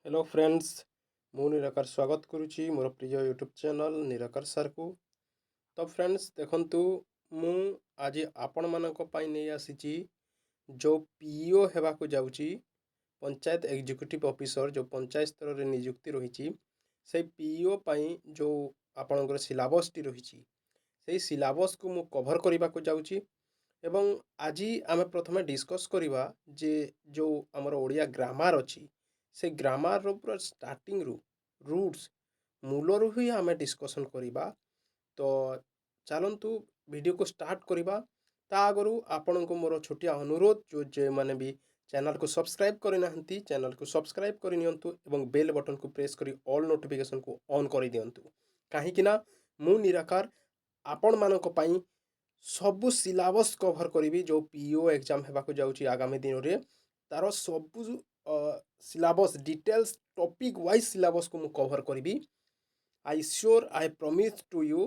Hello friends, ମୁଁ ନିରାକାର ସ୍ୱାଗତ କରୁଛି ମୋର ପ୍ରିୟ ୟୁଟ୍ୟୁବ୍ ଚ୍ୟାନେଲ୍ ନିରାକାର ସାର୍କୁ। ତ ଫ୍ରେଣ୍ଡସ୍, ଦେଖନ୍ତୁ, ମୁଁ ଆଜି ଆପଣମାନଙ୍କ ପାଇଁ ନେଇ ଆସିଛି ଯେଉଁ ପିଇଓ ହେବାକୁ ଯାଉଛି, ପଞ୍ଚାୟତ ଏକ୍ଜିକ୍ୟୁଟିଭ୍ ଅଫିସର, ଯେଉଁ ପଞ୍ଚାୟତ ସ୍ତରରେ ନିଯୁକ୍ତି ରହିଛି, ସେଇ ପିଇଓ ପାଇଁ ଯେଉଁ ଆପଣଙ୍କର ସିଲାବସ୍ଟି ରହିଛି, ସେଇ ସିଲାବସ୍କୁ ମୁଁ କଭର୍ କରିବାକୁ ଯାଉଛି। ଏବଂ ଆଜି ଆମେ ପ୍ରଥମେ ଡିସ୍କସ୍ କରିବା ଯେ ଯେଉଁ ଆମର ଓଡ଼ିଆ ଗ୍ରାମାର ଅଛି, ସେ ଗ୍ରାମାରର ପୁରା ଷ୍ଟାର୍ଟିଂରୁ, ରୁଟ୍ସ, ମୂଳରୁ ହିଁ ଆମେ ଡିସ୍କସନ୍ କରିବା। ତ ଚାଲନ୍ତୁ, ଭିଡ଼ିଓକୁ ଷ୍ଟାର୍ଟ କରିବା। ତା ଆଗରୁ ଆପଣଙ୍କୁ ମୋର ଛୋଟିଆ ଅନୁରୋଧ, ଯେଉଁ ଯେଉଁମାନେ ବି ଚ୍ୟାନେଲକୁ ସବସ୍କ୍ରାଇବ୍ କରିନାହାନ୍ତି, ଚ୍ୟାନେଲକୁ ସବସ୍କ୍ରାଇବ୍ କରିନିଅନ୍ତୁ ଏବଂ ବେଲ୍ ବଟନ୍କୁ ପ୍ରେସ୍ କରି ଅଲ୍ ନୋଟିଫିକେସନ୍କୁ ଅନ୍ କରିଦିଅନ୍ତୁ, କାହିଁକି ନା ମୁଁ ନିରାକାର ଆପଣମାନଙ୍କ ପାଇଁ ସବୁ ସିଲାବସ୍ କଭର୍ କରିବି। ଯେଉଁ ପିଇଓ ଏକ୍ଜାମ୍ ହେବାକୁ ଯାଉଛି ଆଗାମୀ ଦିନରେ, ତା'ର ସବୁ ସିଲାବସ୍ ଡିଟେଲ୍ସ, ଟପିକ୍ ୱାଇଜ୍ ସିଲାବସ୍କୁ ମୁଁ କଭର୍ କରିବି। I sure, I promise to you,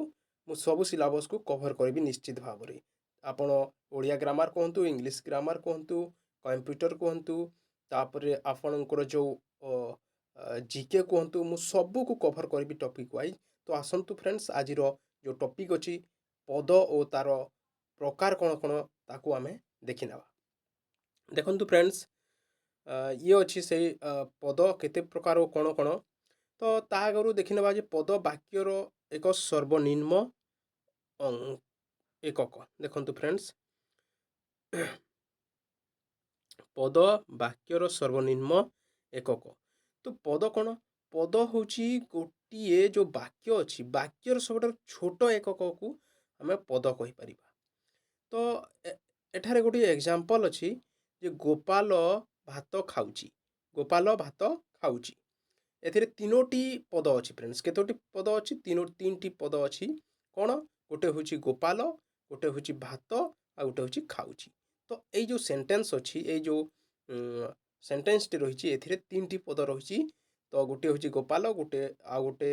ମୁଁ ସବୁ ସିଲାବସ୍କୁ କଭର୍ କରିବି ନିଶ୍ଚିତ ଭାବରେ। ଆପଣ ଓଡ଼ିଆ ଗ୍ରାମାର କୁହନ୍ତୁ, ଇଂଲିଶ ଗ୍ରାମାର କୁହନ୍ତୁ, କମ୍ପ୍ୟୁଟର କୁହନ୍ତୁ, ତାପରେ ଆପଣଙ୍କର ଯେଉଁ ଜିକେ କୁହନ୍ତୁ, ମୁଁ ସବୁକୁ କଭର୍ କରିବି ଟପିକ୍ ୱାଇଜ୍। ତ ଆସନ୍ତୁ ଫ୍ରେଣ୍ଡସ୍, ଆଜିର ଯେଉଁ ଟପିକ୍ ଅଛି, ପଦ ଓ ତା'ର ପ୍ରକାର କ'ଣ କ'ଣ, ତାକୁ ଆମେ ଦେଖିନେବା। ଦେଖନ୍ତୁ ଫ୍ରେଣ୍ଡସ୍, ଇଏ ଅଛି ସେଇ ପଦ କେତେ ପ୍ରକାର ଓ କ'ଣ କ'ଣ। ତ ତା ଆଗରୁ ଦେଖିନେବା ଯେ ପଦ ବାକ୍ୟର ଏକ ସର୍ବନିମ୍ନ ଏକକ। ଦେଖନ୍ତୁ ଫ୍ରେଣ୍ଡସ୍, ପଦ ବାକ୍ୟର ସର୍ବନିମ୍ନ ଏକକ। ତ ପଦ କ'ଣ? ପଦ ହେଉଛି ଗୋଟିଏ ଯେଉଁ ବାକ୍ୟ ଅଛି, ବାକ୍ୟର ସବୁଠାରୁ ଛୋଟ ଏକକକୁ ଆମେ ପଦ କହିପାରିବା। ତ ଏଠାରେ ଗୋଟିଏ ଏକ୍ଜାମ୍ପଲ୍ ଅଛି ଯେ ଗୋପାଳ ଭାତ ଖାଉଛି। ଗୋପାଳ ଭାତ ଖାଉଛି, ଏଥିରେ ତିନୋଟି ପଦ ଅଛି। ଫ୍ରେଣ୍ଡସ୍, କେତୋଟି ପଦ ଅଛି? ତିନିଟି ପଦ ଅଛି। କ'ଣ? ଗୋଟେ ହେଉଛି ଗୋପାଳ, ଗୋଟେ ହେଉଛି ଭାତ, ଆଉ ଗୋଟେ ହେଉଛି ଖାଉଛି। ତ ଏଇ ଯେଉଁ ସେଣ୍ଟେନ୍ସ ଅଛି, ଏଇ ଯେଉଁ ସେଣ୍ଟେନ୍ସଟି ରହିଛି, ଏଥିରେ ତିନିଟି ପଦ ରହିଛି। ତ ଗୋଟିଏ ହେଉଛି ଗୋପାଳ, ଗୋଟେ ଆଉ ଗୋଟେ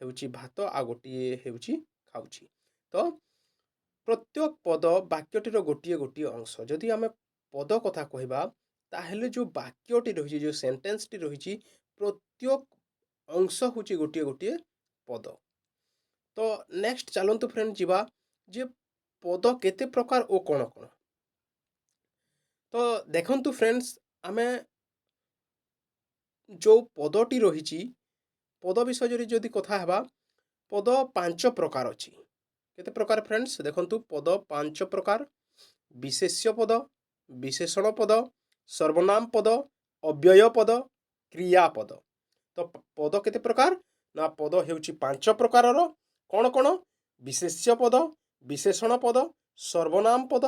ହେଉଛି ଭାତ, ଆଉ ଗୋଟିଏ ହେଉଛି ଖାଉଛି। ତ ପ୍ରତ୍ୟେକ ପଦ ବାକ୍ୟଟିର ଗୋଟିଏ ଗୋଟିଏ ଅଂଶ। ଯଦି ଆମେ ପଦ କଥା କହିବା, ତାହେଲେ ଯେଉଁ ବାକ୍ୟଟି ରହିଛି, ଯେଉଁ ସେଣ୍ଟେନ୍ସଟି ରହିଛି, ପ୍ରତ୍ୟେକ ଅଂଶ ହେଉଛି ଗୋଟିଏ ଗୋଟିଏ ପଦ। ତ ନେକ୍ସଟ ଚାଲନ୍ତୁ ଫ୍ରେଣ୍ଡ, ଯିବା ଯେ ପଦ କେତେ ପ୍ରକାର ଓ କ'ଣ କ'ଣ। ତ ଦେଖନ୍ତୁ ଫ୍ରେଣ୍ଡସ୍, ଆମେ ଯେଉଁ ପଦଟି ରହିଛି, ପଦ ବିଷୟରେ ଯଦି କଥା ହେବା, ପଦ ପାଞ୍ଚ ପ୍ରକାର ଅଛି। କେତେ ପ୍ରକାର ଫ୍ରେଣ୍ଡସ୍? ଦେଖନ୍ତୁ, ପଦ ପାଞ୍ଚ ପ୍ରକାର: ବିଶେଷ୍ୟ ପଦ, ବିଶେଷଣ ପଦ, ସର୍ବନାମ ପଦ, ଅବ୍ୟୟ ପଦ, କ୍ରିୟାପଦ। ତ ପଦ କେତେ ପ୍ରକାର ନା ପଦ ହେଉଛି ପାଞ୍ଚ ପ୍ରକାରର। କ'ଣ କ'ଣ? ବିଶେଷ୍ୟ ପଦ, ବିଶେଷଣ ପଦ, ସର୍ବନାମ ପଦ,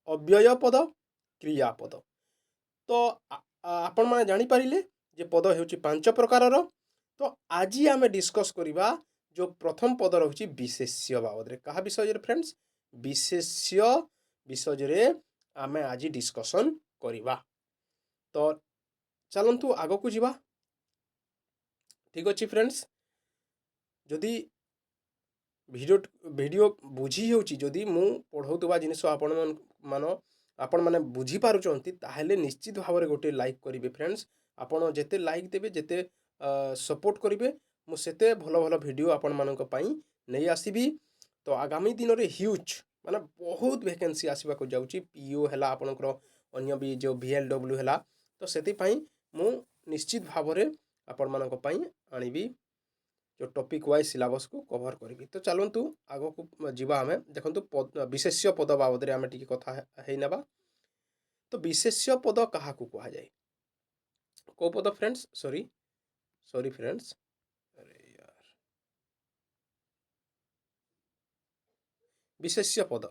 ଅବ୍ୟୟ ପଦ, କ୍ରିୟାପଦ। ତ ଆପଣମାନେ ଜାଣିପାରିଲେ ଯେ ପଦ ହେଉଛି ପାଞ୍ଚ ପ୍ରକାରର। ତ ଆଜି ଆମେ ଡିସ୍କସ୍ କରିବା ଯେଉଁ ପ୍ରଥମ ପଦ ରହୁଛି, ବିଶେଷ୍ୟ ବାବଦରେ। କାହା ବିଷୟରେ ଫ୍ରେଣ୍ଡସ୍? ବିଶେଷ୍ୟ ବିଷୟରେ ଆମେ ଆଜି ଡିସ୍କସନ୍ କରିବା। ତ ଚାଲନ୍ତୁ, ଆଗକୁ ଯିବା। ଠିକ୍ ଅଛି ଫ୍ରେଣ୍ଡସ୍, ଯଦି ଭିଡ଼ିଓ ବୁଝି ହେଉଛି, ଯଦି ମୁଁ ପଢ଼ାଉଥିବା ଜିନିଷ ଆପଣମାନେ ବୁଝିପାରୁଛନ୍ତି, ତାହେଲେ ନିଶ୍ଚିତ ଭାବରେ ଗୋଟିଏ ଲାଇକ୍ କରିବେ। ଫ୍ରେଣ୍ଡସ୍, ଆପଣ ଯେତେ ଲାଇକ୍ ଦେବେ, ଯେତେ ସପୋର୍ଟ କରିବେ, ମୁଁ ସେତେ ଭଲ ଭଲ ଭିଡ଼ିଓ ଆପଣମାନଙ୍କ ପାଇଁ ନେଇ ଆସିବି। ତ ଆଗାମୀ ଦିନରେ ହ୍ୟୁଜ୍, ମାନେ ବହୁତ ଭେକେନ୍ସି ଆସିବାକୁ ଯାଉଛି। ପିଇଓ ହେଲା, ଆପଣଙ୍କର ଅନ୍ୟ ବି ଯେଉଁ ଭିଏଲ୍ଡବ୍ଲ୍ୟୁ ହେଲା, ତ ସେଥିପାଇଁ ମୁଁ ନିଶ୍ଚିତ ଭାବରେ ଆପଣମାନଙ୍କ ପାଇଁ ଆଣିବି, ଯେଉଁ ଟପିକ୍ ୱାଇଜ୍ ସିଲାବସ୍କୁ କଭର୍ କରିବି। ତ ଚାଲନ୍ତୁ, ଆଗକୁ ଯିବା ଆମେ। ଦେଖନ୍ତୁ, ବିଶେଷ୍ୟ ପଦ ବାବଦରେ ଆମେ ଟିକେ କଥା ହେଇନେବା। ତ ବିଶେଷ୍ୟ ପଦ କାହାକୁ କୁହାଯାଏ? କେଉଁ ପଦ ଫ୍ରେଣ୍ଡସ୍? ସରି, ସରି ଫ୍ରେଣ୍ଡସ୍, ଆରେ ୟାର। ବିଶେଷ୍ୟ ପଦ,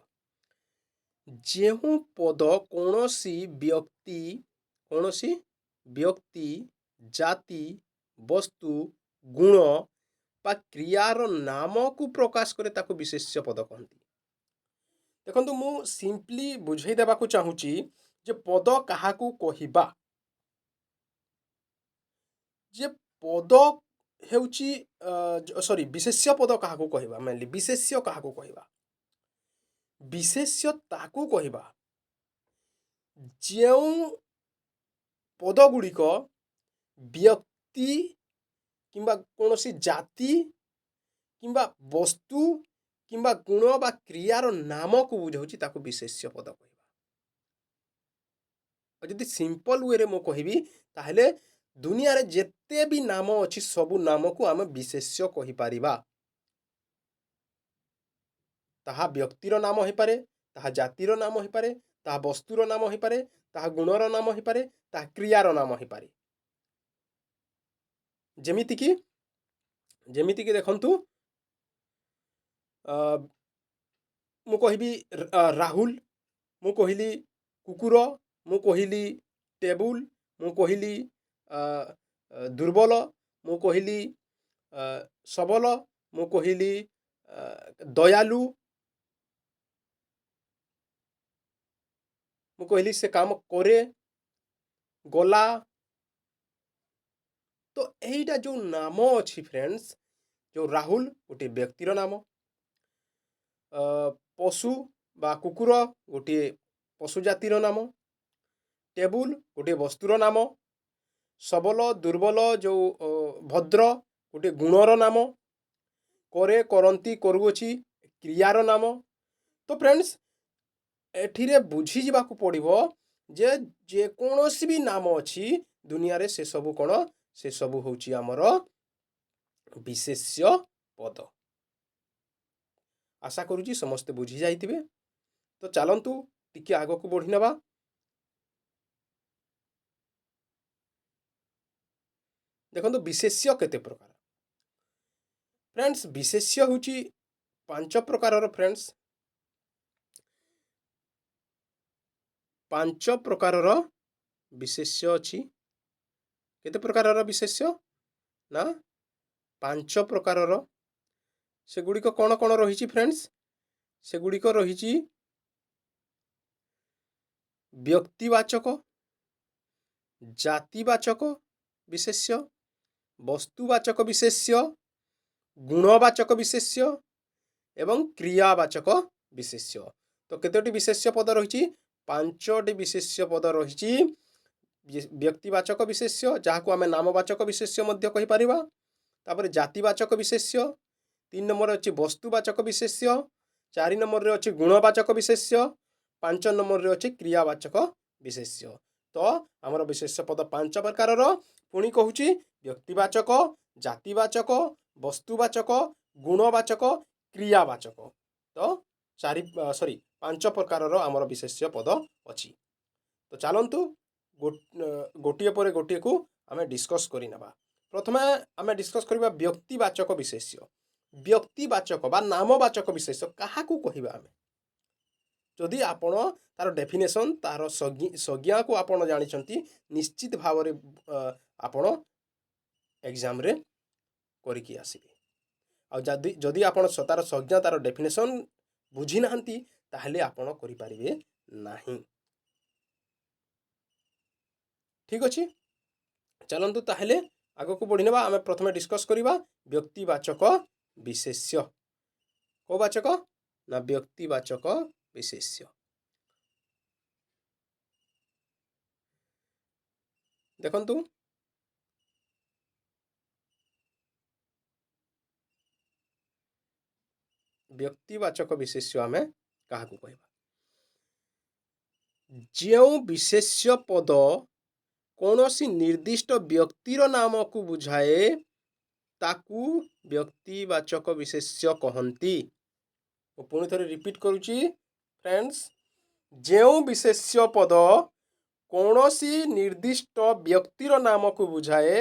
ଯେଉଁ ପଦ କୌଣସି ବ୍ୟକ୍ତି, ଜାତି, ବସ୍ତୁ, ଗୁଣ ବା କ୍ରିୟାର ନାମକୁ ପ୍ରକାଶ କରେ, ତାକୁ ବିଶେଷ୍ୟ ପଦ କହନ୍ତି। ଦେଖନ୍ତୁ, ମୁଁ ସିମ୍ପଲି ବୁଝେଇ ଦେବାକୁ ଚାହୁଁଛି ଯେ ପଦ କାହାକୁ କହିବା। ଯେ ପଦ ହେଉଛି, ସରି, ବିଶେଷ୍ୟ ପଦ କାହାକୁ କହିବା, ମେନଲି ବିଶେଷ୍ୟ କାହାକୁ କହିବା? ବିଶେଷ୍ୟ ତାକୁ କହିବା ଯେଉଁ ପଦ ଗୁଡ଼ିକ ବ୍ୟକ୍ତି ବ୍ୟକ୍ତି କିମ୍ବା କୌଣସି ଜାତି କିମ୍ବା ବସ୍ତୁ କିମ୍ବା ଗୁଣ ବା କ୍ରିୟାର ନାମକୁ ବୁଝାଉଛି, ତାକୁ ବିଶେଷ୍ୟ ପଦ କହିବା। ଆଉ ଯଦି ସିମ୍ପଲ ୱେରେ ମୁଁ କହିବି, ତାହେଲେ ଦୁନିଆରେ ଯେତେ ବି ନାମ ଅଛି, ସବୁ ନାମକୁ ଆମେ ବିଶେଷ୍ୟ କହିପାରିବା। ତାହା ବ୍ୟକ୍ତିର ନାମ ହେଇପାରେ, ତାହା ଜାତିର ନାମ ହେଇପାରେ, ତାହା ବସ୍ତୁର ନାମ ହେଇପାରେ, ତାହା ଗୁଣର ନାମ ହେଇପାରେ, ତାହା କ୍ରିୟାର ନାମ ହେଇପାରେ। ଯେମିତିକି ଦେଖନ୍ତୁ, ମୁଁ କହିବି ରାହୁଲ, ମୁଁ କହିଲି କୁକୁର, ମୁଁ କହିଲି ଟେବୁଲ, ମୁଁ କହିଲି ଦୁର୍ବଳ, ମୁଁ କହିଲି ସବଳ, ମୁଁ କହିଲି ଦୟାଲୁ, ମୁଁ କହିଲି ସେ କାମ କରେ, ଗଲା। ତ ଏଇଟା ଯେଉଁ ନାମ ଅଛି ଫ୍ରେଣ୍ଡସ୍, ଯେଉଁ ରାହୁଲ ଗୋଟିଏ ବ୍ୟକ୍ତିର ନାମ, ପଶୁ ବା କୁକୁର ଗୋଟିଏ ପଶୁ ଜାତିର ନାମ, ଟେବୁଲ ଗୋଟିଏ ବସ୍ତୁର ନାମ, ସବଳ, ଦୁର୍ବଳ, ଯେଉଁ ଭଦ୍ର ଗୋଟିଏ ଗୁଣର ନାମ, କରେ, କରନ୍ତି, କରୁଅଛି କ୍ରିୟାର ନାମ। ତ ଫ୍ରେଣ୍ଡସ୍, ଏଠିରେ ବୁଝିଯିବାକୁ ପଡ଼ିବ ଯେ ଯେକୌଣସି ବି ନାମ ଅଛି ଦୁନିଆରେ, ସେସବୁ କ'ଣ? ସେସବୁ ହେଉଛି ଆମର ବିଶେଷ୍ୟ ପଦ। ଆଶା କରୁଛି ସମସ୍ତେ ବୁଝି ଯାଇଥିବେ। ତ ଚାଲନ୍ତୁ ଟିକେ ଆଗକୁ ବଢ଼ି ନେବା। ଦେଖନ୍ତୁ, ବିଶେଷ୍ୟ କେତେ ପ୍ରକାର? ଫ୍ରେଣ୍ଡସ୍, ବିଶେଷ୍ୟ ହେଉଛି ପାଞ୍ଚ ପ୍ରକାରର। ଫ୍ରେଣ୍ଡସ୍, ପାଞ୍ଚ ପ୍ରକାରର ବିଶେଷ୍ୟ ଅଛି। କେତେ ପ୍ରକାରର ବିଶେଷ୍ୟ ନା ପାଞ୍ଚ ପ୍ରକାରର। ସେଗୁଡ଼ିକ କ'ଣ କ'ଣ ରହିଛି ଫ୍ରେଣ୍ଡସ୍? ସେଗୁଡ଼ିକ ରହିଛି ବ୍ୟକ୍ତିବାଚକ, ଜାତିବାଚକ ବିଶେଷ୍ୟ, ବସ୍ତୁବାଚକ ବିଶେଷ୍ୟ, ଗୁଣବାଚକ ବିଶେଷ୍ୟ ଏବଂ କ୍ରିୟାବାଚକ ବିଶେଷ୍ୟ। ତ କେତୋଟି ବିଶେଷ୍ୟ ପଦ ରହିଛି? ପାଞ୍ଚଟି ବିଶେଷ୍ୟ ପଦ ରହିଛି। ବ୍ୟକ୍ତିବାଚକ ବିଶେଷ୍ୟ, ଯାହାକୁ ଆମେ ନାମବାଚକ ବିଶେଷ୍ୟ ମଧ୍ୟ କହିପାରିବା। ତାପରେ ଜାତିବାଚକ ବିଶେଷ୍ୟ, ତିନି ନମ୍ବର ଅଛି ବସ୍ତୁବାଚକ ବିଶେଷ୍ୟ, ଚାରି ନମ୍ବରରେ ଅଛି ଗୁଣବାଚକ ବିଶେଷ୍ୟ, ପାଞ୍ଚ ନମ୍ବରରେ ଅଛି କ୍ରିୟାବାଚକ ବିଶେଷ୍ୟ। ତ ଆମର ବିଶେଷ୍ୟ ପଦ ପାଞ୍ଚ ପ୍ରକାରର। ପୁଣି କହୁଛି, ବ୍ୟକ୍ତିବାଚକ, ଜାତିବାଚକ, ବସ୍ତୁବାଚକ, ଗୁଣବାଚକ, କ୍ରିୟାବାଚକ। ତ ଚାରି, ସରି, ପାଞ୍ଚ ପ୍ରକାରର ଆମର ବିଶେଷ୍ୟ ପଦ ଅଛି। ତ ଚାଲନ୍ତୁ, ଗୋଟିଏ ପରେ ଗୋଟିଏକୁ ଆମେ ଡିସ୍କସ୍ କରିନେବା। ପ୍ରଥମେ ଆମେ ଡିସ୍କସ୍ କରିବା ବ୍ୟକ୍ତିବାଚକ ବିଶେଷ୍ୟ। ବ୍ୟକ୍ତିବାଚକ ବା ନାମବାଚକ ବିଶେଷ୍ୟ କାହାକୁ କହିବା ଆମେ? ଯଦି ଆପଣ ତାର ଡେଫିନେସନ୍, ତାର ସଂଜ୍ଞାକୁ ଆପଣ ଜାଣିଛନ୍ତି, ନିଶ୍ଚିତ ଭାବରେ ଆପଣ ଏକ୍ଜାମରେ କରିକି ଆସିବେ। ଆଉ ଯଦି ଆପଣ ତାର ସଂଜ୍ଞା, ତାର ଡେଫିନେସନ୍ ବୁଝିନାହାନ୍ତି, ତାହେଲେ ଆପଣ କରିପାରିବେ ନାହିଁ। ଠିକ୍ ଅଛି, ଚାଲନ୍ତୁ ତାହେଲେ ଆଗକୁ ବଢ଼ିନେବା। ଆମେ ପ୍ରଥମେ ଡିସ୍କସ୍ କରିବା ବ୍ୟକ୍ତିବାଚକ ବିଶେଷ୍ୟ। କେଉଁ ବାଚକ ନା ବ୍ୟକ୍ତିବାଚକ ବିଶେଷ୍ୟ। ଦେଖନ୍ତୁ, ବ୍ୟକ୍ତିବାଚକ ବିଶେଷ୍ୟ ଆମେ କାହାକୁ କହିବା? ଯେଉଁ ବିଶେଷ୍ୟ ପଦ କୌଣସି ନିର୍ଦ୍ଦିଷ୍ଟ ବ୍ୟକ୍ତିର ନାମକୁ ବୁଝାଏ, ତାକୁ ବ୍ୟକ୍ତିବାଚକ ବିଶେଷ୍ୟ କହନ୍ତି। ମୁଁ ପୁଣି ଥରେ ରିପିଟ୍ କରୁଛି ଫ୍ରେଣ୍ଡସ୍, ଯେଉଁ ବିଶେଷ୍ୟ ପଦ କୌଣସି ନିର୍ଦ୍ଦିଷ୍ଟ ବ୍ୟକ୍ତିର ନାମକୁ ବୁଝାଏ,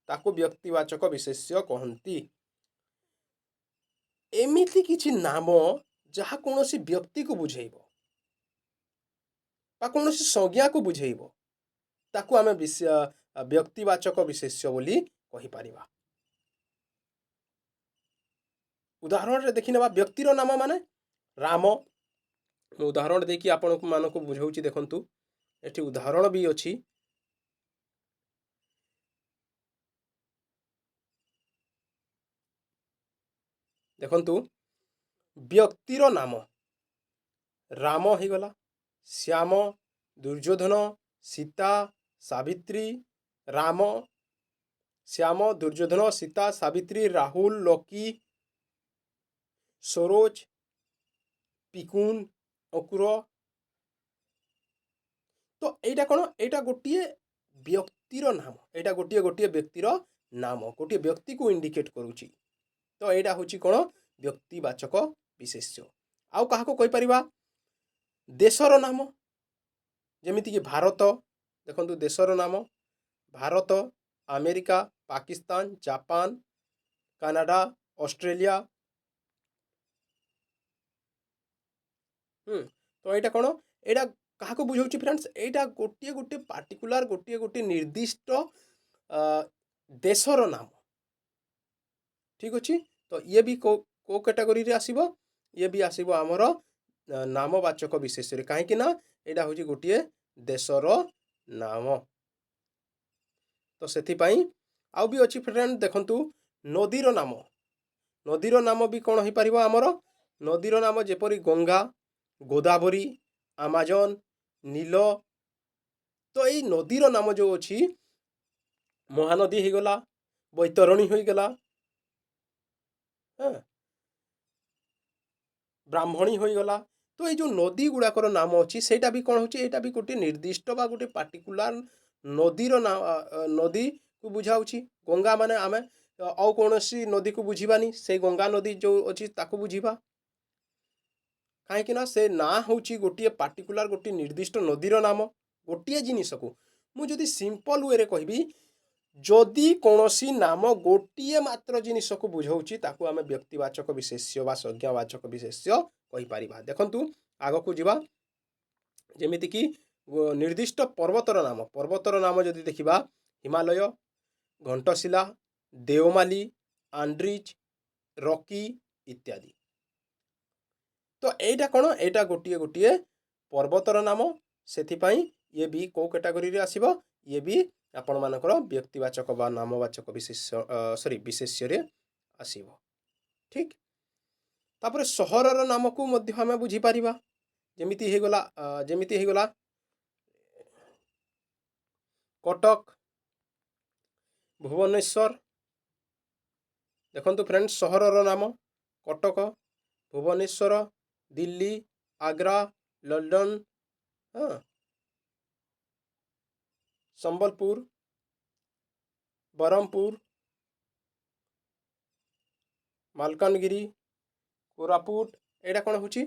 ତାକୁ ବ୍ୟକ୍ତିବାଚକ ବିଶେଷ୍ୟ କହନ୍ତି। ଏମିତି କିଛି ନାମ ଯାହା କୌଣସି ବ୍ୟକ୍ତିକୁ ବୁଝେଇବ ବା କୌଣସି ସଂଜ୍ଞାକୁ ବୁଝେଇବ, ତାକୁ ଆମେ ବ୍ୟକ୍ତିବାଚକ ବିଶେଷ୍ୟ ବୋଲି କହିପାରିବା। ଉଦାହରଣରେ ଦେଖିନେବା। ବ୍ୟକ୍ତିର ନାମ ମାନେ ରାମ। ମୁଁ ଉଦାହରଣ ଦେଇକି ଆପଣଙ୍କୁ ମାନଙ୍କୁ ବୁଝାଉଛି। ଦେଖନ୍ତୁ, ଏଠି ଉଦାହରଣ ବି ଅଛି। ଦେଖନ୍ତୁ, ବ୍ୟକ୍ତିର ନାମ ରାମ ହେଇଗଲା, ଶ୍ୟାମ, ଦୁର୍ଯ୍ୟୋଧନ, ସୀତା, ସାବିତ୍ରୀ, ରାମ, ଶ୍ୟାମ, ଦୁର୍ଯ୍ୟୋଧନ, ସୀତା, ସାବିତ୍ରୀ, ରାହୁଲ, ଲକି, ସରୋଜ, ପିକୁନ, ଅକୁର। ତ ଏଇଟା କ'ଣ? ଏଇଟା ଗୋଟିଏ ବ୍ୟକ୍ତିର ନାମ। ଏଇଟା ଗୋଟିଏ ଗୋଟିଏ ବ୍ୟକ୍ତିର ନାମ, ଗୋଟିଏ ବ୍ୟକ୍ତିକୁ ଇଣ୍ଡିକେଟ୍ କରୁଛି। ତ ଏଇଟା ହେଉଛି କ'ଣ? ବ୍ୟକ୍ତିବାଚକ ବିଶେଷ୍ୟ। ଆଉ କାହାକୁ କହିପାରିବା? ଦେଶର ନାମ, ଯେମିତିକି ଭାରତ। ଦେଖନ୍ତୁ, ଦେଶର ନାମ Bharat, America, Pakistan, Japan, Canada, Australia. ତ ଏଇଟା କ'ଣ? ଏଇଟା କାହାକୁ ବୁଝାଉଛି ଫ୍ରେଣ୍ଡସ୍? ଏଇଟା ଗୋଟିଏ ଗୋଟିଏ ପାର୍ଟିକୁଲାର, ଗୋଟିଏ ଗୋଟିଏ ନିର୍ଦ୍ଦିଷ୍ଟ ଦେଶର ନାମ। ଠିକ୍ ଅଛି। ତ ଇଏ ବି କେଉଁ କେଉଁ କ୍ୟାଟାଗୋରୀରେ ଆସିବ? ଇଏ ବି ଆସିବ ଆମର ନାମବାଚକ ବିଶେଷ୍ୟରେ। କାହିଁକି ନା ଏଇଟା ହେଉଛି ଗୋଟିଏ ଦେଶର ନାମ। ତ ସେଥିପାଇଁ ଆଉ ବି ଅଛି ଫ୍ରେଣ୍ଡ, ଦେଖନ୍ତୁ, ନଦୀର ନାମ। ନଦୀର ନାମ ବି କ'ଣ ହେଇପାରିବ ଆମର? ନଦୀର ନାମ ଯେପରି ଗଙ୍ଗା, ଗୋଦାବରୀ, ଆମାଜନ, ନୀଲ। ତ ଏଇ ନଦୀର ନାମ ଯେଉଁ ଅଛି, ମହାନଦୀ ହେଇଗଲା, ବୈତରଣୀ ହୋଇଗଲା, ହଁ, ବ୍ରାହ୍ମଣୀ ହୋଇଗଲା। ତ ଏଇ ଯେଉଁ ନଦୀ ଗୁଡ଼ାକର ନାମ ଅଛି, ସେଇଟା ବି କ'ଣ ହେଉଛି? ଏଇଟା ବି ଗୋଟିଏ ନିର୍ଦ୍ଦିଷ୍ଟ ବା ଗୋଟିଏ ପାର୍ଟିକୁଲାର ନଦୀର ନଦୀକୁ ବୁଝାଉଛି। ଗଙ୍ଗା ମାନେ ଆମେ ଆଉ କୌଣସି ନଦୀକୁ ବୁଝିବାନି, ସେଇ ଗଙ୍ଗା ନଦୀ ଯେଉଁ ଅଛି ତାକୁ ବୁଝିବା। କାହିଁକି ନା ସେ ନାଁ ହେଉଛି ଗୋଟିଏ ପାର୍ଟିକୁଲାର, ଗୋଟିଏ ନିର୍ଦ୍ଦିଷ୍ଟ ନଦୀର ନାମ। ଗୋଟିଏ ଜିନିଷକୁ ମୁଁ ଯଦି ସିମ୍ପଲ୍ ୱେରେ କହିବି, ଯଦି କୌଣସି ନାମ ଗୋଟିଏ ମାତ୍ର ଜିନିଷକୁ ବୁଝାଉଛି, ତାକୁ ଆମେ ବ୍ୟକ୍ତିବାଚକ ବିଶେଷ୍ୟ ବା ସଂଜ୍ଞାବାଚକ ବିଶେଷ୍ୟ କହିପାରିବା। ଦେଖନ୍ତୁ, ଆଗକୁ ଯିବା। ଯେମିତିକି ନିର୍ଦ୍ଦିଷ୍ଟ ପର୍ବତର ନାମ। ପର୍ବତର ନାମ ଯଦି ଦେଖିବା, ହିମାଲୟ, ଘଣ୍ଟଶିଲା, ଦେଓମାଲି, ଆଣ୍ଡ୍ରିଜ୍, ରକି ଇତ୍ୟାଦି। ତ ଏଇଟା କ'ଣ? ଏଇଟା ଗୋଟିଏ ଗୋଟିଏ ପର୍ବତର ନାମ। ସେଥିପାଇଁ ଇଏ ବି କେଉଁ କ୍ୟାଟାଗୋରୀରେ ଆସିବ? ଇଏ ବି ଆପଣମାନଙ୍କର ବ୍ୟକ୍ତିବାଚକ ବା ନାମବାଚକ ବିଶେଷ୍ୟ, ସରି, ବିଶେଷ୍ୟରେ ଆସିବ। ଠିକ୍। ତାପରେ ସହରର ନାମକୁ ମଧ୍ୟ ଆମେ ବୁଝିପାରିବା। ଯେମିତି ହେଇଗଲା କଟକ, ଭୁବନେଶ୍ୱର। ଦେଖନ୍ତୁ ଫ୍ରେଣ୍ଡ, ସହରର ନାମ କଟକ, ଭୁବନେଶ୍ୱର, ଦିଲ୍ଲୀ, ଆଗ୍ରା, ଲଣ୍ଡନ, ହଁ, ସମ୍ବଲପୁର, ବ୍ରହ୍ମପୁର, ମାଲକାନଗିରି, କୋରାପୁଟ। ଏଇଟା କ'ଣ ହେଉଛି?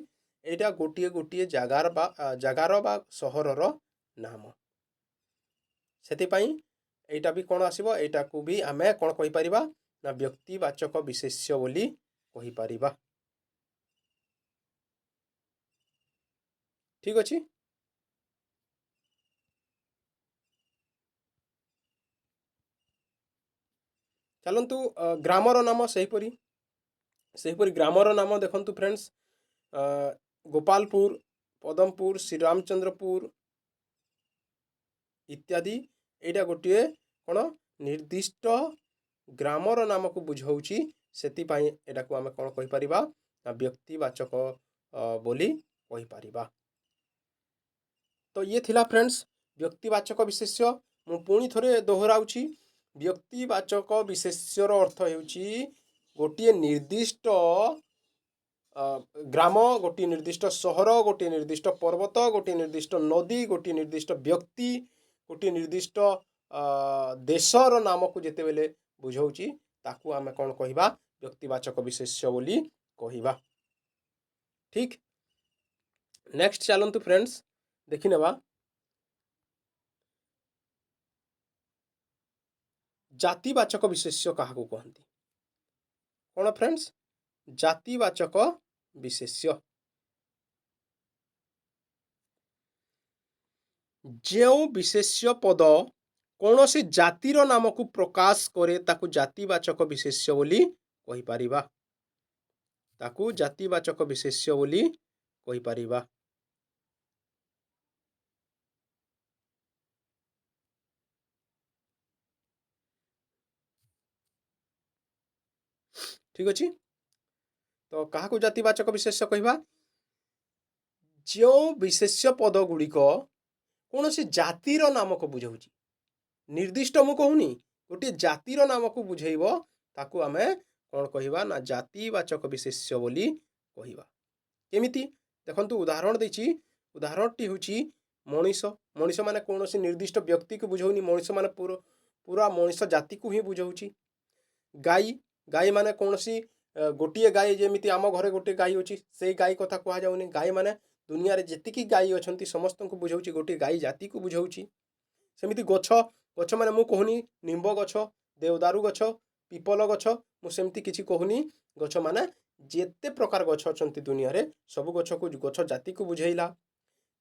ଏଇଟା ଗୋଟିଏ ଗୋଟିଏ ଜାଗାର ବା ସହରର ନାମ। ସେଥିପାଇଁ ଏଇଟା ବି କ'ଣ ଆସିବ? ଏଇଟାକୁ ବି ଆମେ କ'ଣ କହିପାରିବା ନା ବ୍ୟକ୍ତିବାଚକ ବିଶେଷ୍ୟ ବୋଲି କହିପାରିବା। ଠିକ୍ ଅଛି। ଚାଲନ୍ତୁ, ଗ୍ରାମର ନାମ। ସେହିପରି ଗ୍ରାମର ନାମ ଦେଖନ୍ତୁ ଫ୍ରେଣ୍ଡସ୍, ଗୋପାଳପୁର, ପଦମପୁର, ଶ୍ରୀରାମଚନ୍ଦ୍ରପୁର ଇତ୍ୟାଦି। ଏଇଟା ଗୋଟିଏ କ'ଣ? ନିର୍ଦ୍ଦିଷ୍ଟ ଗ୍ରାମର ନାମକୁ ବୁଝାଉଛି। ସେଥିପାଇଁ ଏଟାକୁ ଆମେ କ'ଣ କହିପାରିବା ନା ବ୍ୟକ୍ତିବାଚକ ବୋଲି କହିପାରିବା। ତ ଇଏ ଥିଲା ଫ୍ରେଣ୍ଡସ୍ ବ୍ୟକ୍ତିବାଚକ ବିଶେଷ୍ୟ। ମୁଁ ପୁଣି ଥରେ ଦୋହରାଉଛି, ବ୍ୟକ୍ତିବାଚକ ବିଶେଷ୍ୟର ଅର୍ଥ ହେଉଛି ଗୋଟିଏ ନିର୍ଦ୍ଦିଷ୍ଟ ଗ୍ରାମ, ଗୋଟିଏ ନିର୍ଦ୍ଦିଷ୍ଟ ସହର, ଗୋଟିଏ ନିର୍ଦ୍ଦିଷ୍ଟ ପର୍ବତ, ଗୋଟିଏ ନିର୍ଦ୍ଦିଷ୍ଟ ନଦୀ, ଗୋଟିଏ ନିର୍ଦ୍ଦିଷ୍ଟ ବ୍ୟକ୍ତି, ଗୋଟିଏ ନିର୍ଦ୍ଦିଷ୍ଟ ଦେଶର ନାମକୁ ଯେତେବେଳେ ବୁଝାଉଛି, ତାକୁ ଆମେ କ'ଣ କହିବା? ବ୍ୟକ୍ତିବାଚକ ବିଶେଷ୍ୟ ବୋଲି କହିବା। ଠିକ୍। ନେକ୍ସଟ ଚାଲନ୍ତୁ ଫ୍ରେଣ୍ଡସ୍, ଦେଖିନେବା ଜାତିବାଚକ ବିଶେଷ୍ୟ କାହାକୁ କହନ୍ତି। କ'ଣ ଫ୍ରେଣ୍ଡସ୍? ଜାତିବାଚକ ବିଶେଷ୍ୟ। ଯେଉଁ ବିଶେଷ୍ୟ ପଦ କୌଣସି ଜାତିର ନାମକୁ ପ୍ରକାଶ କରେ, ତାକୁ ଜାତିବାଚକ ବିଶେଷ୍ୟ ବୋଲି କହିପାରିବା। ତାକୁ ଜାତିବାଚକ ବିଶେଷ୍ୟ ବୋଲି କହିପାରିବା। ଠିକ୍ ଅଛି। ତ କାହାକୁ ଜାତିବାଚକ ବିଶେଷ୍ୟ କହିବା? ଯେଉଁ ବିଶେଷ୍ୟ ପଦ ଗୁଡ଼ିକ କୌଣସି ଜାତିର ନାମକୁ ବୁଝାଉଛି। ନିର୍ଦ୍ଦିଷ୍ଟ ମୁଁ କହୁନି, ଗୋଟିଏ ଜାତିର ନାମକୁ ବୁଝେଇବ, ତାକୁ ଆମେ କ'ଣ କହିବା ନା ଜାତିବାଚକ ବିଶେଷ୍ୟ ବୋଲି କହିବା। କେମିତି ଦେଖନ୍ତୁ, ଉଦାହରଣ ଦେଇଛି। ଉଦାହରଣଟି ହେଉଛି ମଣିଷ। ମଣିଷ ମାନେ କୌଣସି ନିର୍ଦ୍ଦିଷ୍ଟ ବ୍ୟକ୍ତିକୁ ବୁଝାଉନି, ମଣିଷ ମାନେ ପୁରା ମଣିଷ ଜାତିକୁ ହିଁ ବୁଝାଉଛି। ଗାଈ, ଗାଈ ମାନେ କୌଣସି ଗୋଟିଏ ଗାଈ, ଯେମିତି ଆମ ଘରେ ଗୋଟିଏ ଗାଈ ଅଛି, ସେଇ ଗାଈ କଥା କୁହାଯାଉନି। ଗାଈ ମାନେ ଦୁନିଆରେ ଯେତିକି ଗାଈ ଅଛନ୍ତି ସମସ୍ତଙ୍କୁ ବୁଝାଉଛି, ଗୋଟିଏ ଗାଈ ଜାତିକୁ ବୁଝାଉଛି। ସେମିତି ଗଛ, ଗଛ ମାନେ ମୁଁ କହୁନି ନିମ୍ବ ଗଛ, ଦେଓଦାରୁ ଗଛ, ପିପଲ ଗଛ, ମୁଁ ସେମିତି କିଛି କହୁନି। ଗଛ ମାନେ ଯେତେ ପ୍ରକାର ଗଛ ଅଛନ୍ତି ଦୁନିଆରେ ସବୁ ଗଛକୁ, ଗଛ ଜାତିକୁ ବୁଝେଇଲା।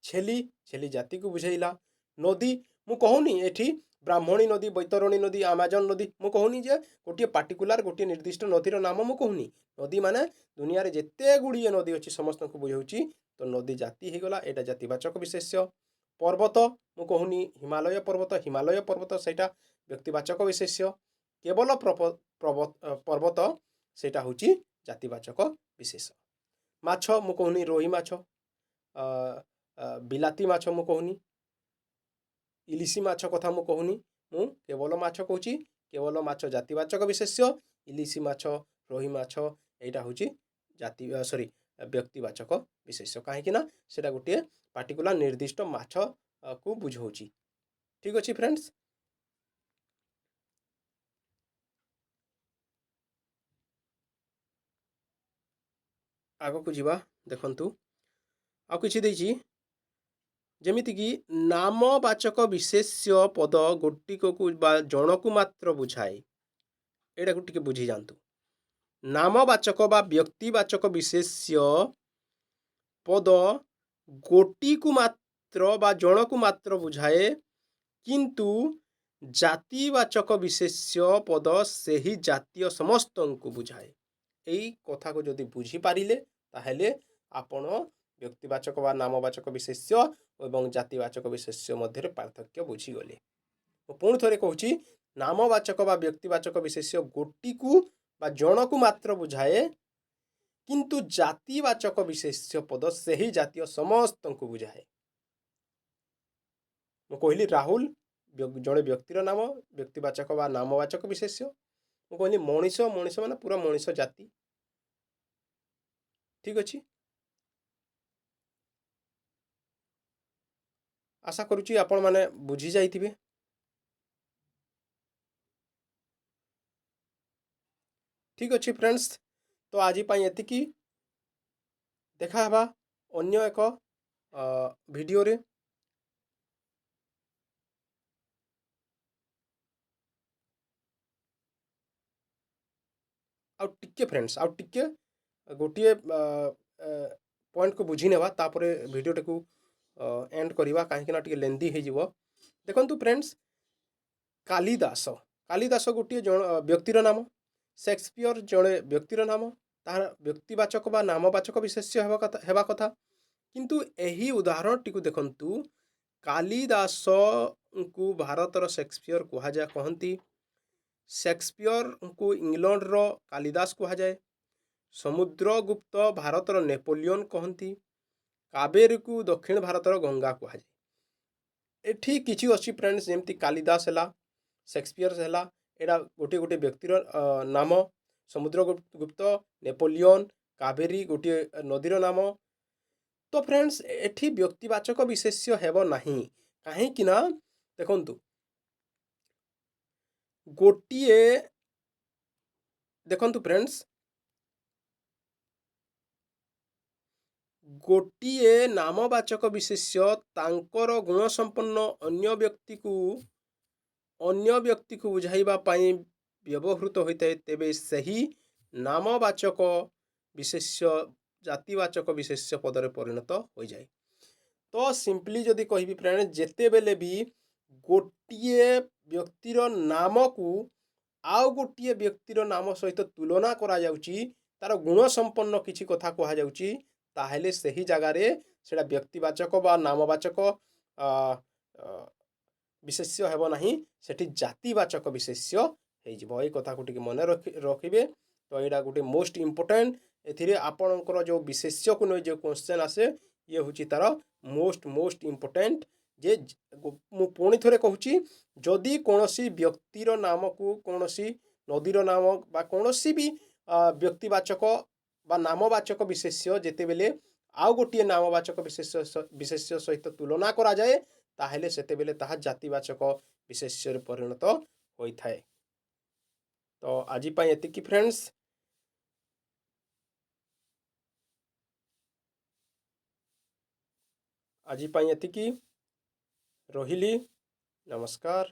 ଛେଲି, ଛେଲି ଜାତିକୁ ବୁଝେଇଲା। ନଦୀ, ମୁଁ କହୁନି ଏଠି ବ୍ରାହ୍ମଣୀ ନଦୀ, ବୈତରଣୀ ନଦୀ, ଆମାଜନ ନଦୀ, ମୁଁ କହୁନି ଯେ ଗୋଟିଏ ପାର୍ଟିକୁଲାର ଗୋଟିଏ ନିର୍ଦ୍ଦିଷ୍ଟ ନଦୀର ନାମ ମୁଁ କହୁନି। ନଦୀ ମାନେ ଦୁନିଆରେ ଯେତେ ଗୁଡ଼ିଏ ନଦୀ ଅଛି ସମସ୍ତଙ୍କୁ ବୁଝାଉଛି। ତ ନଦୀ ଜାତି ହେଇଗଲା, ଏଇଟା ଜାତିବାଚକ ବିଶେଷ୍ୟ। ପର୍ବତ, ମୁଁ କହୁନି ହିମାଲୟ ପର୍ବତ, ହିମାଲୟ ପର୍ବତ ସେଇଟା ବ୍ୟକ୍ତିବାଚକ ବିଶେଷ୍ୟ। କେବଳ ପର୍ବତ ସେଇଟା ହେଉଛି ଜାତିବାଚକ ବିଶେଷ। ମାଛ, ମୁଁ କହୁନି ରୋହି ମାଛ, ବିଲାତି ମାଛ ମୁଁ କହୁନି, ଇଲିଶି ମାଛ କଥା ମୁଁ କହୁନି, ମୁଁ କେବଳ ମାଛ କହୁଛି। କେବଳ ମାଛ ଜାତିବାଚକ ବିଶେଷ୍ୟ। ଇଲିଶି ମାଛ, ରୋହି ମାଛ ଏଇଟା ହେଉଛି ଜାତି ସରି ବ୍ୟକ୍ତିବାଚକ ବିଶେଷ୍ୟ। କାହିଁକି ନା ସେଇଟା ଗୋଟିଏ ପାର୍ଟିକୁଲାର ନିର୍ଦ୍ଦିଷ୍ଟ ମାଛକୁ ବୁଝାଉଛି। ଠିକ୍ ଅଛି ଫ୍ରେଣ୍ଡସ୍, ଆଗକୁ ଯିବା। ଦେଖନ୍ତୁ ଆଉ କିଛି ଦେଇଛି, ଯେମିତିକି ନାମବାଚକ ବିଶେଷ୍ୟ ପଦ ଗୋଟିକକୁ ବା ଜଣକୁ ମାତ୍ର ବୁଝାଏ। ଏଇଟାକୁ ଟିକେ ବୁଝିଯାଆନ୍ତୁ। ନାମବାଚକ ବା ବ୍ୟକ୍ତିବାଚକ ବିଶେଷ୍ୟ ପଦ ଗୋଟିକୁ ମାତ୍ର ବା ଜଣକୁ ମାତ୍ର ବୁଝାଏ, କିନ୍ତୁ ଜାତିବାଚକ ବିଶେଷ୍ୟ ପଦ ସେହି ଜାତୀୟ ସମସ୍ତଙ୍କୁ ବୁଝାଏ। ଏଇ କଥାକୁ ଯଦି ବୁଝିପାରିଲେ ତାହେଲେ ଆପଣ ବ୍ୟକ୍ତିବାଚକ ବା ନାମବାଚକ ବିଶେଷ୍ୟ ଏବଂ ଜାତିବାଚକ ବିଶେଷ୍ୟ ମଧ୍ୟରେ ପାର୍ଥକ୍ୟ ବୁଝିଗଲେ। ମୁଁ ପୁଣି ଥରେ କହୁଛି, ନାମବାଚକ ବା ବ୍ୟକ୍ତିବାଚକ ବିଶେଷ୍ୟ ଗୋଟିକୁ ବା ଜଣକୁ ମାତ୍ର ବୁଝାଏ, କିନ୍ତୁ ଜାତିବାଚକ ବିଶେଷ୍ୟ ପଦ ସେହି ଜାତୀୟ ସମସ୍ତଙ୍କୁ ବୁଝାଏ। ମୁଁ କହିଲି ରାହୁଲ ଜଣେ ବ୍ୟକ୍ତିର ନାମ, ବ୍ୟକ୍ତିବାଚକ ବା ନାମବାଚକ ବିଶେଷ୍ୟ। ମୁଁ କହିଲି ମଣିଷ, ମଣିଷ ମାନେ ପୁରା ମଣିଷ ଜାତି। ଠିକ୍ ଅଛି, ଆଶା କରୁଛି ଆପଣମାନେ ବୁଝି ଯାଇଥିବେ। ଠିକ୍ ଅଛି ଫ୍ରେଣ୍ଡସ୍, ତ ଆଜି ପାଇଁ ଏତିକି। ଦେଖା ହେବା ଅନ୍ୟ ଏକ ଭିଡ଼ିଓରେ। ଆଉ ଟିକେ ଫ୍ରେଣ୍ଡସ୍, ଆଉ ଟିକେ ଗୋଟିଏ ପଏଣ୍ଟକୁ ବୁଝି ନେବା, ତାପରେ ଭିଡ଼ିଓଟାକୁ ଏଣ୍ଡ କରିବା, କାହିଁକିନା ଟିକେ ଲେନ୍ଦି ହେଇଯିବ। ଦେଖନ୍ତୁ ଫ୍ରେଣ୍ଡସ୍, କାଳିଦାସ, କାଳିଦାସ ଗୋଟିଏ ଜଣ ବ୍ୟକ୍ତିର ନାମ, ସେକ୍ସପିୟର ଜଣେ ବ୍ୟକ୍ତିର ନାମ, ତାହାର ବ୍ୟକ୍ତିବାଚକ ବା ନାମବାଚକ ବିଶେଷ୍ୟ ହେବା କଥା। କିନ୍ତୁ ଏହି ଉଦାହରଣଟିକୁ ଦେଖନ୍ତୁ, କାଳିଦାସଙ୍କୁ ଭାରତର ସେକ୍ସପିୟର କୁହାଯାଏ କହନ୍ତି, ସେକ୍ସପିୟରଙ୍କୁ ଇଂଲଣ୍ଡର କାଳିଦାସ କୁହାଯାଏ, ସମୁଦ୍ରଗୁପ୍ତ ଭାରତର ନେପୋଲିଅନ କହନ୍ତି, କାବେରୀକୁ ଦକ୍ଷିଣ ଭାରତର ଗଙ୍ଗା କୁହାଯାଏ। ଏଠି କିଛି ଅଛି ଫ୍ରେଣ୍ଡସ୍, ଯେମିତି କାଳିଦାସ ହେଲା, ସେକ୍ସପିୟର ହେଲା, ଏଇଟା ଗୋଟିଏ ଗୋଟିଏ ବ୍ୟକ୍ତିର ନାମ, ସମୁଦ୍ରଗୁପ୍ତ, ନେପୋଲିଅନ, କାବେରୀ ଗୋଟିଏ ନଦୀର ନାମ। ତ ଫ୍ରେଣ୍ଡସ୍ ଏଠି ବ୍ୟକ୍ତିବାଚକ ବିଶେଷ୍ୟ ହେବ ନାହିଁ, କାହିଁକି ନା ଦେଖନ୍ତୁ ଗୋଟିଏ, ଦେଖନ୍ତୁ ଫ୍ରେଣ୍ଡସ୍, ଗୋଟିଏ ନାମବାଚକ ବିଶେଷ୍ୟ ତାଙ୍କର ଗୁଣସମ୍ପନ୍ନ ଅନ୍ୟ ବ୍ୟକ୍ତିକୁ ବୁଝାଇବା ପାଇଁ ବ୍ୟବହୃତ ହୋଇଥାଏ, ତେବେ ସେହି ନାମବାଚକ ବିଶେଷ୍ୟ ଜାତିବାଚକ ବିଶେଷ୍ୟ ପଦରେ ପରିଣତ ହୋଇଯାଏ। ତ ସିମ୍ପଲି ଯଦି କହିବି ଫ୍ରେଣ୍ଡ, ଯେତେବେଳେ ବି ଗୋଟିଏ ବ୍ୟକ୍ତିର ନାମକୁ ଆଉ ଗୋଟିଏ ବ୍ୟକ୍ତିର ନାମ ସହିତ ତୁଳନା କରାଯାଉଛି, ତାର ଗୁଣସମ୍ପନ୍ନ କିଛି କଥା କୁହାଯାଉଛି, ତାହେଲେ ସେହି ଜାଗାରେ ସେଇଟା ବ୍ୟକ୍ତିବାଚକ ବା ନାମବାଚକ ବିଶେଷ୍ୟ ହେବ ନାହିଁ, ସେଠି ଜାତିବାଚକ ବିଶେଷ୍ୟ ହେଇଯିବ। ଏଇ କଥାକୁ ଟିକେ ମନେ ରଖିବେ। ତ ଏଇଟା ଗୋଟେ ମୋଷ୍ଟ ଇମ୍ପୋର୍ଟାଣ୍ଟ, ଏଥିରେ ଆପଣଙ୍କର ଯେଉଁ ବିଶେଷ୍ୟକୁ ନେଇ ଯେଉଁ କ୍ୱେଶ୍ଚନ୍ ଆସେ, ଇଏ ହେଉଛି ତାର ମୋଷ୍ଟ ଇମ୍ପୋର୍ଟାଣ୍ଟ ଯେ ମୁଁ ପୁଣି ଥରେ କହୁଛି, ଯଦି କୌଣସି ବ୍ୟକ୍ତିର ନାମକୁ କୌଣସି ନଦୀର ନାମ ବା କୌଣସି ବି ବ୍ୟକ୍ତିବାଚକ ବା ନାମବାଚକ ବିଶେଷ୍ୟ ଯେତେବେଳେ ଆଉ ଗୋଟିଏ ନାମବାଚକ ବିଶେଷ୍ୟ ସହିତ ତୁଳନା କରାଯାଏ, ତାହେଲେ ସେତେବେଳେ ତାହା ଜାତିବାଚକ ବିଶେଷ୍ୟରେ ପରିଣତ ହୋଇଥାଏ। ତ ଆଜି ପାଇଁ ଏତିକି ଫ୍ରେଣ୍ଡସ୍। ଆଜି ପାଇଁ ଏତିକି ରହିଲି। ନମସ୍କାର।